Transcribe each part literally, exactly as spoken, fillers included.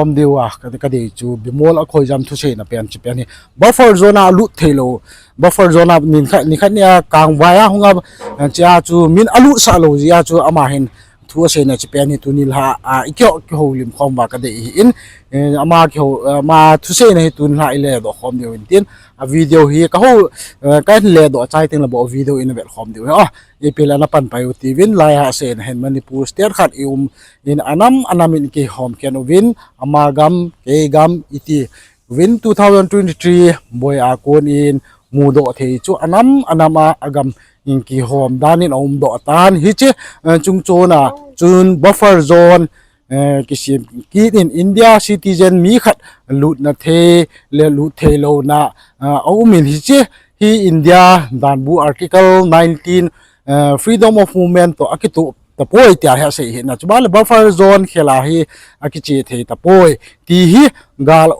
Khom diu a, ka, ka dei chu, Bimol a khoijam thuseina pen, chi pen hi. Buffer zone a lut thei lou. Buffer zone a min khat, ni khat ni a kangvai a hung a, eh, chia chu min a lut sa lou jia chu ama hin thu a seina chi pen hi tuni la, a, i kihou, kihoulim khom va ka dei hi in, eh, ama kihou, eh, ama thuseina hi tuni la i le doh khom diu in tin. A video hi ka hou, eh, ka le doh chai ting la bo video in a vel khom diu hi. Ah, i pil ana pan pai u ti vin lai ha seina hin Manipur state khat i um in anam, anam in kihom ken u vin, ama gam, kei gam i ti vin two thousand twenty-three boi a kon in mudoh thei chu anam, anam a, a gam in kihom dan in a um doh tan. Hiche, eh, chung chon a chun buffer zone, eh, kisem kit in India citizen mi khat lutna thei le lut thei louna, eh, a um in hiche hi India danbu article nineteen, eh, freedom of movement to a kitup tapoi tia hi a sei hi na. Chuban le buffer zone khel a hi a kiche thei tapoi ti hi gal,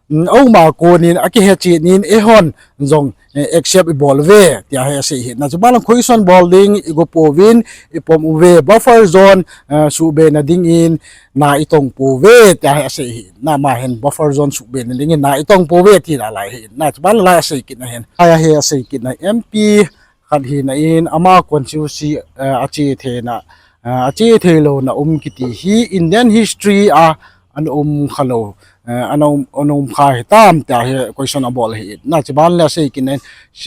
mm, a um a kon in a kihe chet in eihon jong, eh, accept i bol uve tia hi a sei hi na. Chuban le question bol ding i go pouvin i pom uve buffer zone, eh, suhbe na ding in na i tong pouve tia hi a sei hi na. Ama hin buffer zone suhbe na ding in na i tong pouve ti la lai hi na. Chuban le lai a sei kit na hin. Lai a hi a sei kit na M P khat hi na in ama constituency, eh, a che thei na, eh, a che thei louna um kiti hi Indian history a ana um kha lou, eh, ana um, ana um kha hi tam tia hi question a bol hi na. Chuban le a sei kit na in,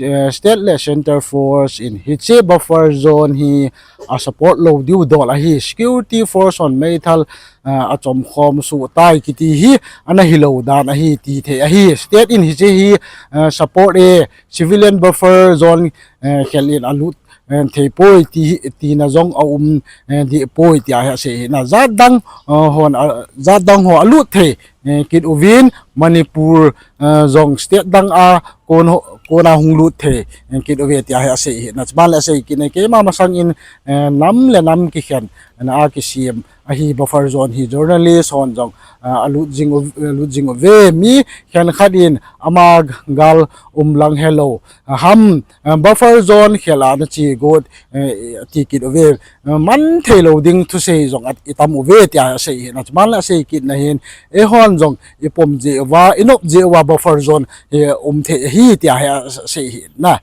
eh, state le center force in hiche buffer zone hi a support lou diu dol a hi security force hon meithal, eh, a chom khom suh tai kiti hi ana hi lou dan a hi ti thei a hi. State in hiche hi, eh, support e, civilian buffer zone, eh, khel in a lut, eh, thei poi ti, ti na jong a um, eh, di poi tia hi a sei hi na. Jat dang, eh, hon, ah, jat dang ho a lut thei, eh, kit uvin Manipur, eh, jong state dang a kon ho, kon a hung lut thei, eh, kit uve tia hi a sei hi na. Chuban le a sei kit na keima masang in, eh, nam le nam kikhen na a kisem a hi buffer zone hi journalist hon jong, ah, a lut jing u, lut jing uve. Mi khen khat in ama gal um lang helou, ah, ham, ah, buffer zone khel a na chi got, eh, ti kit uve. Ah, man thei lou ding thusei jong a i tam uve tia a sei hi na. Chuban le a sei kit na hin eihon jong i pom jeh uva, i nop jeh uva buffer zone, eh, um thei hi tia hi a sei hi na.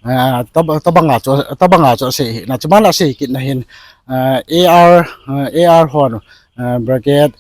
Ah, tab-, tabang a chu, tabang a chu a sei hi na. Chuban le a sei kit na hin, ah, A R, ah, A R hon, ah, brigade,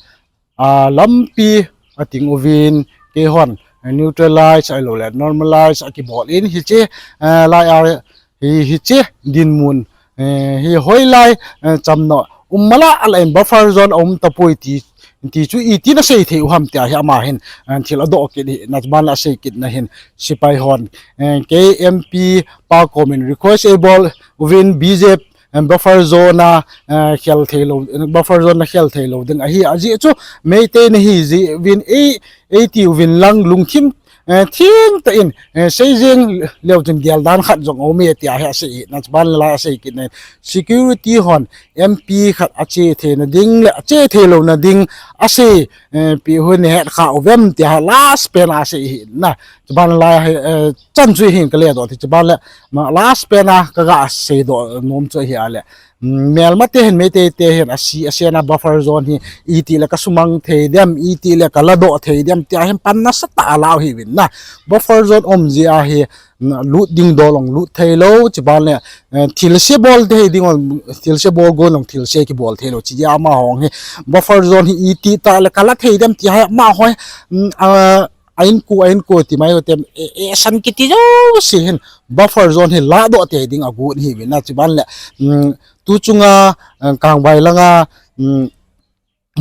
ah, lampi a ting uvin keihon, ah, neutralize a lou le normalize a kibol in hiche, ah, lai a hi, hiche dinmun, eh, hi hoilai, eh, chamna um mala a la in buffer zone a um tapoi ti, ti chu i ti na sei thei u ham tia hi ama hin, eh, thil a doh kit hi na. Chuban le a sei kit na hin sepai hon, eh, kei M P pa kom in request a bol uvin B J P, eh, buffer zone a, eh, khel thei lou, buffer zone a khel thei lou ding a hi a jeh chu Meitei na hi jeh uvin ei, ei ti uvin lang lungthim, eh, theng tah in, eh, sei jeng leu chun gel dan khat jong a um e tia hi a sei hi na. Chuban le lai a sei kit na in security hon M P khat a che thei na ding le a che thei louna ding a sei, eh, pi hu ne het kha uvem tia last pen a sei hi na. Chuban le lai, eh, chan chu hin ka le doh ti chuban le ma last pen a ka ga sei doh nom chu hi a le. Mm, melma te hin, Meitei te hin, a si, a siena buffer zone hi, i ti le ka sumang thei dem, i ti le ka ladoh thei dem, tia hin pan nasatah a lau hi vin na. Buffer zone um jeh a hi, mm, lut ding dol long lut thei lou, chuban le, eh, thilse bol thei ding long, thilse bol gon long, thilse kibol thei lou, chi jeh a ama hon hi, buffer zone hi i ti tah le ka la thei dem, tia hi ama hon, mm, a, a inko, a inko ti mai u tem, e, e, san kiti jouse hin, buffer zone hi ladoh thei ding a got hi vin na, chuban le, mm, tu chunga, eh, Kangvai langa, mm,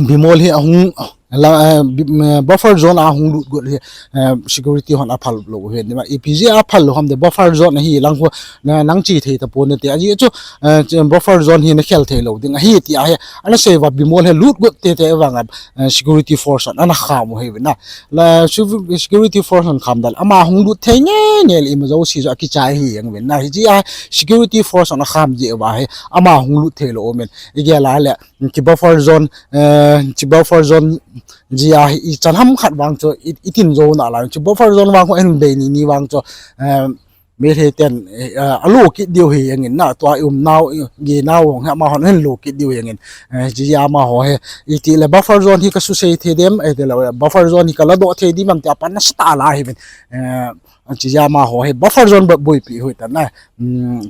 Bimol hi a hung, la, eh, bi-, mm, buffer zone a hung lut got hi, eh, security hon a phal lou hi, ni ma, ipi jeh a phal lou ham de buffer zone hi lang ho, na, nang chi thei tapon te, a jeh chu, eh, chu buffer zone hi na khel thei lou ding, a hi ti a hi, ana sei uva Bimol hi lut got tete vang a, eh, security force hon ana kham u hi vin na. La, su-, security force hon kham dan, ama hung lut thei nge, nge le ima jouse chu a kichai hi jeng vin na. Hi jeh a security force hon a kham jeh uva hi, ama hung lut thei lou um in. I gel a le, ki buffer zone, eh, ki buffer zone jeh a hi i chan ham khat vang chu, i, i tin jou na la, ki buffer zone vang ho en bei ni ni vang chu, eh, Meitei ten, eh, a lo kit diu hi jeng in na, tua i um nau, i nge nau hong hi amahon hin lo kit diu jeng in, eh, hiche amaho hi, iti le buffer zone hi ka susei thei dem, eh, ti le buffer zone hi ka ladoh thei dem, am ti a pan nasatah a la hi vin, eh, hiche amaho hi buffer zone ba boipi hui tan na, um,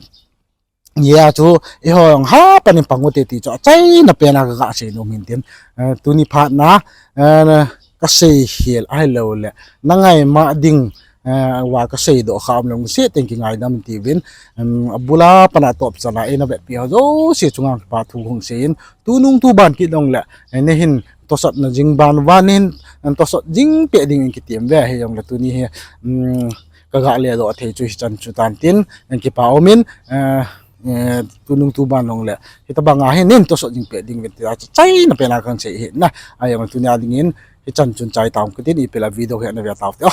ya chu, eiho jong ha pan in pang u te ti chu, achaina pen a ka ga sei nom hin tin, eh, tuni phat na, eh, ka sei hel ahilou le, na ngai ma ding, eh, va ka sei doh kha um lou se teng ki ngaidam ti vin, em, abul a pan a top chan a eina vetpi ho jouse chunga kipa thu hung sei in, tunung tuban kit dong le, eh, nei hin tosot na jing ban uva nei hin, eh, tosot jing pe ding in kitem ve hi jong le tuni hi, em, ka ga le doh thei chu hichan chu tan tin, eh, kipa um in, eh, eh, tunung tuban jong le, hitabang a hi nei hin tosot jing pe ding vin ti a chu achaina pen a kan sei hi na, a jong tuni a ding in, hichan chun chai taum ka tin, ipi le video hi ana ve tau te o.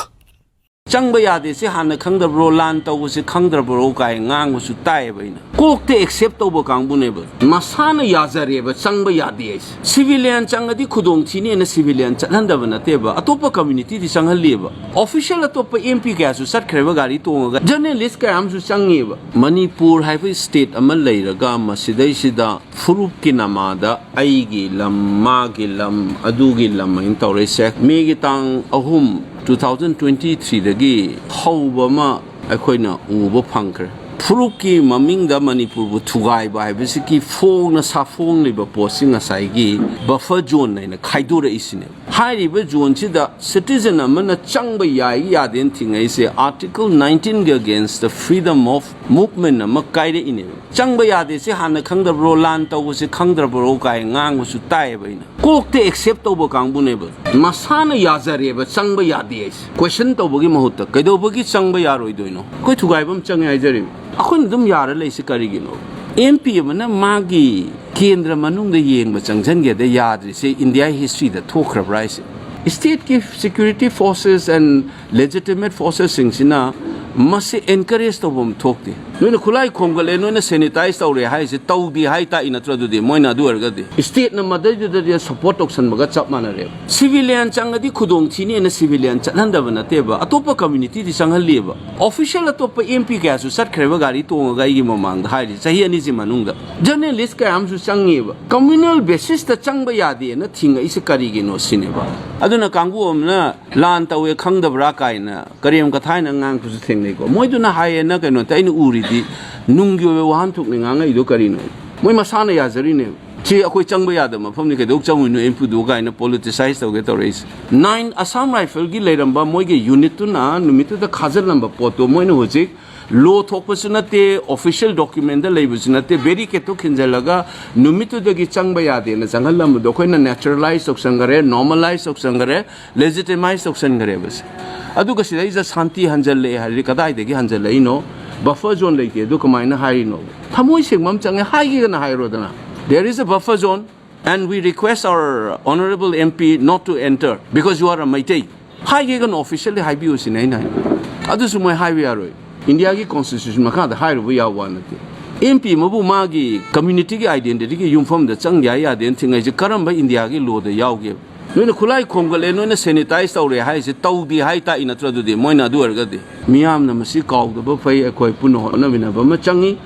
ꯆꯪꯕ ꯌꯥꯗꯦꯁꯦ ꯍꯥꯟꯅ ꯈꯪꯗꯕ꯭ꯔꯣ? ꯂꯥꯟ ꯇꯧꯕꯁꯦ ꯈꯪꯗ꯭ꯔꯕ꯭ꯔꯣ ꯀꯥꯏ ꯉꯥꯡꯕꯁꯨ ꯇꯥꯏꯌꯦꯕ ꯑꯩꯅ꯫ ꯀꯣꯛꯇ ꯑꯦꯛꯁꯦꯞ ꯇꯧꯕ ꯀꯥꯡꯕꯨꯅꯦꯕ꯫ ꯃꯁꯥꯅ ꯌꯥꯖꯔꯦꯕ ꯆꯪꯕ ꯌꯥꯗꯦ ꯍꯥꯏꯁꯦ꯫ ꯁꯤꯚꯤꯂꯤꯌꯟ ꯆꯪꯉꯗꯤ ꯈꯨꯗꯣꯡ ꯊꯤꯅꯦꯅ ꯁꯤꯚꯤꯂꯤꯌꯟ ꯆꯠꯍꯟꯗꯕ ꯅꯠꯇꯦꯕ꯫ ꯑꯇꯣꯞꯄ ꯀꯝꯃ꯭ꯌꯨꯅꯤꯇꯤꯗꯤ ꯆꯪꯍꯜꯂꯤꯕ꯫ ꯑꯣꯐꯤꯁꯤꯌꯦꯜ ꯑꯇꯣꯞꯄ ꯑꯦꯝ ꯄꯤ ꯀꯌꯥꯁꯨ ꯆꯠꯈ꯭ꯔꯦꯕ ꯒꯥꯔꯤ ꯇꯣꯡꯉꯒ꯫ ꯖꯔꯅꯦꯂꯤꯁ ꯀꯌꯥ ꯑꯃꯁꯨ ꯆꯪꯉꯦꯕ꯫ ꯃꯅꯤꯄꯨꯔ ꯍꯥꯏꯕ ꯁ꯭ꯇꯦꯠ ꯑꯃ ꯂꯩꯔꯒ ꯃꯁꯤꯗꯩꯁꯤꯗ ꯐꯨꯔꯨꯞꯀꯤ ꯅꯃꯥꯗ ꯑꯩꯒꯤ ꯂꯝ, ꯃꯥꯒꯤ ꯂꯝ, ꯑꯗꯨꯒꯤ ꯂꯝ ꯍꯥꯏꯅ ꯇꯧꯔꯛꯏꯁꯦ꯫ ꯃꯦꯒꯤ ꯇꯥꯡ ꯑꯍꯨꯝ, two thousand twenty-threeꯗꯒꯤ ꯍꯧꯕ ꯑꯃ ꯑꯩꯈꯣꯏꯅ ꯎꯕ ꯐꯪꯈ꯭ꯔꯦ꯫ ꯐꯨꯔꯨꯞꯀꯤ ꯃꯃꯤꯡꯗ ꯃꯅꯤꯄꯨꯔꯕꯨ ꯊꯨꯒꯥꯏꯕ ꯍꯥꯏꯕꯁꯤꯒꯤ ꯐꯣꯡꯅ ꯁꯥꯐꯣꯡꯂꯤꯕ ꯄꯣꯠꯁꯤ ꯉꯁꯥꯏꯒꯤ ꯕꯐꯔ ꯖꯣꯟ ꯍꯥꯏꯅ ꯈꯥꯏꯗꯣꯔꯛꯏꯁꯤꯅꯦꯕ꯫ ꯍꯥꯏꯔꯤꯕ ꯖꯣꯟꯁꯤꯗ ꯁꯤꯇꯤꯖꯟ ꯑꯃꯅ ꯆꯪꯕ ꯌꯥꯏ ꯌꯥꯗꯦꯅ ꯊꯤꯡꯉꯛꯏꯁꯦ Article nineteenꯒꯤ against the freedom of movement ꯑꯃ ꯀꯥꯏꯔꯛꯏꯅꯦꯕ꯫ ꯆꯪꯕ ꯌꯥꯗꯦ ꯁꯤ ꯍꯥꯟꯅ ꯈꯪꯗꯕ꯭ꯔꯣ? ꯂꯥꯟ ꯇꯧꯕꯁꯤ ꯈꯪꯗ꯭ꯔꯕ꯭ꯔꯣ ꯀꯥꯏ ꯉꯥꯡꯕꯁꯨ ꯇꯥꯏꯌꯦꯕ ꯑꯩꯅ꯫ ꯀꯣꯛꯇ ꯑꯦꯛꯁꯦꯞ ꯇꯧꯕ ꯀꯥꯡꯕꯨꯅꯦꯕ꯫ ꯃꯁꯥꯅ ꯌꯥꯖꯔꯦꯕ ꯆꯪꯕ ꯌꯥꯗꯦ ꯍꯥꯏꯁꯦ꯫ ꯀꯣꯏꯁꯟ ꯇꯧꯕꯒꯤ ꯃꯍꯨꯠꯇ ꯀꯩꯗꯧꯕꯒꯤ ꯆꯪꯕ ꯌꯥꯔꯣꯏꯗꯣꯏꯅꯣ? ꯑꯩꯈꯣꯏ ꯊꯨꯒꯥꯏꯕ ꯑꯃ ꯆꯪꯉꯦ ꯍꯥꯏꯖꯔꯤꯕ꯫ ꯑꯩꯈꯣꯏꯅ ꯑꯗꯨꯝ ꯌꯥꯔ ꯂꯩꯁꯤ ꯀꯔꯤꯒꯤꯅꯣ? ꯑꯦꯝ ꯄꯤ ꯑꯃꯅ ꯃꯥꯒꯤ ꯀꯦꯟꯗ꯭ꯔ ꯃꯅꯨꯡꯗ ꯌꯦꯡꯕ ꯆꯪꯁꯤꯟꯒꯦꯗ ꯌꯥꯗ꯭ꯔꯤꯁꯦ ꯏꯟꯗꯤꯌꯥ ꯍꯤꯁꯇ꯭ꯔꯤꯗ ꯊꯣꯛꯈ꯭ꯔꯕ꯭ꯔꯥ ꯍꯥꯏꯁꯦ? ꯏꯁꯇꯦꯠꯀꯤ ꯁꯦꯀ꯭ꯌꯨꯔꯤꯇꯤ ꯐꯣꯔꯁꯦꯁ ꯑꯦꯟ ꯂꯦꯖꯤꯇꯤꯃꯦꯠ ꯐꯣꯔꯁꯦꯁꯁꯤꯡꯁꯤꯅ ꯃꯁꯤ ꯑꯦꯟꯀꯔꯦꯖ ꯇꯧꯐꯝ ꯊꯣꯛꯇꯦ꯫ ꯅꯣꯏꯅ ꯈꯨꯠꯂꯥꯏ ꯈꯣꯝꯒꯠꯂꯦ, ꯅꯣꯏꯅ ꯁꯦꯅꯤꯇꯥꯏꯁ ꯇꯧꯔꯦ ꯍꯥꯏꯁꯦ ꯇꯧꯗꯦ ꯍꯥꯏ ꯇꯥꯛꯏ ꯅꯠꯇ꯭ꯔꯣ? ꯑꯗꯨꯗꯤ ꯃꯣꯏꯅ ꯑꯗꯨ ꯑꯣꯏꯔꯒꯗꯤ ꯏꯁꯇꯦꯠꯅ ꯃꯗꯩꯗꯨꯗꯗꯤ ꯁꯄꯣꯔꯠ ꯇꯧꯁꯟꯕꯒ ꯆꯞ ꯃꯥꯟꯅꯔꯦꯕ꯫ ꯁꯤꯚꯤꯂꯤꯌꯟ ꯆꯪꯉꯗꯤ ꯈꯨꯗꯣꯡ ꯊꯤꯅꯦꯅ ꯁꯤꯚꯤꯂꯤꯌꯟ ꯆꯠꯍꯟꯗꯕ ꯅꯠꯇꯦꯕ, ꯑꯇꯣꯞꯄ ꯀꯝꯃ꯭ꯌꯨꯅꯤꯇꯤꯗꯤ ꯆꯪꯍꯜꯂꯤꯕ꯫ ꯑꯣꯐꯤꯁꯤꯌꯦꯜ ꯑꯇꯣꯞꯄ ꯑꯦꯝ ꯄꯤ ꯀꯌꯥꯁꯨ ꯆꯠꯈ꯭ꯔꯦꯕ ꯒꯥꯔꯤ ꯇꯣꯡꯉꯒ ꯑꯩꯒꯤ ꯃꯃꯥꯡꯗ ꯍꯥꯏꯔꯤ ꯆꯍꯤ ꯑꯅꯤꯁꯤ ꯃꯅꯨꯡꯗ꯫ ꯖꯔꯅꯦꯂꯤꯁ ꯀꯌꯥ ꯑꯃꯁꯨ ꯆꯪꯉꯦꯕ꯫ ꯀꯝꯃ꯭ꯌꯨꯅꯦꯜ ꯕꯦꯁꯤꯁꯇ ꯆꯪꯕ ꯌꯥꯗꯦꯅ ꯊꯤꯡꯉꯛꯏꯁꯦ ꯀꯔꯤꯒꯤꯅꯣ ꯁꯤꯅꯦꯕ꯫ ꯑꯗꯨꯅ ꯀꯥꯡꯕꯨ ꯑꯃꯅ ꯂꯥꯟ ꯇꯧꯋꯦ ꯈꯪꯗꯕ꯭ꯔꯥ ꯀꯥꯏꯅ ꯀꯔꯦꯝ ꯀꯊꯥꯏꯅ ꯉꯥꯡꯕꯁꯨ ꯊꯦꯡꯅꯩꯀꯣ꯫ ꯃꯣꯏꯗꯨꯅ ꯍꯥꯏꯌꯦꯅ ꯀꯩꯅꯣ ꯇ ꯑꯩꯅ ꯎꯔꯤꯗꯤ ꯅꯨꯡꯒꯤ ꯑꯣꯏꯕ ꯋꯥꯍꯟꯊꯣꯛꯅꯤ ꯉꯥꯡꯉꯛꯏꯗꯣ ꯀꯔꯤꯅꯣ? ꯃꯣꯏ ꯃꯁꯥꯅ ꯌꯥꯖꯔꯤꯅꯦꯕ꯫ ꯁꯤ ꯑꯩꯈꯣꯏ ꯆꯪꯕ ꯌꯥꯗꯕ ꯃꯐꯝꯅꯤ, ꯀꯩꯗꯧ ꯆꯪꯉꯣꯏꯅꯣ ꯑꯦꯝ ꯄꯤꯗꯨ ꯀꯥꯏꯅ ꯄꯣꯂꯤꯇꯤꯁꯥꯏꯁ ꯇꯧꯒꯦ ꯇꯧꯔꯛꯏꯁꯦ꯫ ꯅꯥꯏꯟ ꯑꯁꯥꯝ ꯔꯥꯏꯐꯜꯒꯤ ꯂꯩꯔꯝꯕ ꯃꯣꯏꯒꯤ ꯌꯨꯅꯤꯠꯇꯨꯅ ꯅꯨꯃꯤꯠꯇꯨꯗ ꯈꯥꯖꯤꯜꯂꯝꯕ ꯄꯣꯠꯇꯣ ꯃꯣꯏꯅ ꯍꯧꯖꯤꯛ ꯂꯣ ꯊꯣꯛꯄꯁꯨ ꯅꯠꯇꯦ, ꯑꯣꯐꯤꯁꯤꯌꯦꯜ ꯗꯣꯀ꯭ꯌꯨꯃꯦꯟꯗ ꯂꯩꯕꯁꯨ ꯅꯠꯇꯦ, ꯕꯦꯔꯤꯀꯦꯠꯇꯣ ꯈꯤꯟꯖꯜꯂꯒ ꯅꯨꯃꯤꯠꯇꯨꯗꯒꯤ ꯆꯪꯕ ꯌꯥꯗꯦꯅ ꯆꯪꯍꯜꯂꯝꯕꯗꯣ ꯑꯩꯈꯣꯏꯅ ꯅꯦꯆꯔꯦꯂꯥꯏꯁ ꯇꯧꯁꯟꯈꯔꯦ, ꯅꯣꯔꯃꯦꯂꯥꯏꯁ ꯇꯧꯁꯟꯈꯔꯦ, ꯂꯦꯖꯤꯇꯤꯃꯥꯏꯁ ꯇꯧꯁꯟꯈꯔꯦꯕ ꯁꯦ꯫ ꯑꯗꯨꯒ ꯁꯤꯗꯩꯁꯤꯗ ꯁꯥꯟꯇꯤ ꯍꯟꯖꯜꯂꯛꯑꯦ ꯍꯥꯏꯔꯗꯤ ꯀꯗꯥꯏꯗꯒꯤ ꯍꯟꯖꯜꯂꯛꯏꯅꯣ? ꯕꯐꯔ ꯖꯣꯟ ꯂꯩꯇꯦ ꯑꯗꯨ ꯀꯃꯥꯏꯅ ꯍꯥꯏꯔꯤꯅꯣ? ꯊꯃꯣꯏ ꯁꯦꯡꯕ ꯑꯃ ꯆꯪꯉꯦ, ꯍꯥꯏꯒꯦꯒꯅ ꯍꯥꯏꯔꯣꯗꯅ꯫ There is a buffer zone and we request our honorable M P not to enter because you are a Meitei. ꯍꯥꯏꯒꯦꯒꯅ ꯑꯣꯐꯤꯁꯤꯌꯦꯜꯂꯤ ꯍꯥꯏꯕꯤꯌꯨ ꯁꯤꯅꯦ ꯑꯩꯅ ꯍꯥꯏ꯫ ꯑꯗꯨꯁꯨ ꯃꯣꯏ ꯍꯥꯏꯕ ꯌꯥꯔꯣꯏ꯫ ꯏꯟꯗꯤꯌꯥꯒꯤ ꯀꯣꯟꯁꯇꯤꯇ꯭ꯌꯨꯁꯟ ꯃꯈꯥꯗ ꯍꯥꯏꯔꯨꯕ ꯌꯥꯕ ꯋꯥ ꯅꯠꯇꯦ꯫ ꯑꯦꯝ ꯄꯤ ꯑꯃꯕꯨ ꯃꯥꯒꯤ ꯀꯝꯃ꯭ꯌꯨꯅꯤꯇꯤꯒꯤ ꯑꯥꯏꯗꯦꯟꯇꯤꯇꯤꯒꯤ ꯌꯨꯝꯐꯝꯗ ꯆꯪ ꯌꯥꯏ ꯌꯥꯗꯦꯅ ꯊꯤꯡꯉꯩꯁꯦ ꯀꯔꯝꯕ ꯏꯟꯗꯤꯌꯥꯒꯤ ꯂꯣꯗ ꯌꯥꯎꯒꯦ? ꯅꯣꯏꯅ ꯈꯨꯠꯂꯥꯏ ꯈꯣꯝꯒꯠꯂꯦ, ꯅꯣꯏꯅ ꯁꯦꯅꯤꯇꯥꯏꯁ ꯇꯧꯔꯦ ꯍꯥꯏꯁꯦ ꯇꯧꯗꯦ ꯍꯥꯏ ꯇꯥꯛꯏ ꯅꯠꯇ꯭ꯔꯣ? ꯑꯗꯨꯗꯤ ꯃꯣꯏꯅ ꯑꯗꯨ ꯑꯣꯏꯔꯒꯗꯤ ꯃꯤꯌꯥꯝꯅ ꯃꯁꯤ ꯀꯥꯎꯗꯕ ꯐꯩ, ꯑꯩꯈꯣꯏ ꯄꯨꯟꯅ ꯍꯣꯠꯅꯃꯤꯟꯅꯕ ꯑꯃ ꯆꯪꯉꯤ꯫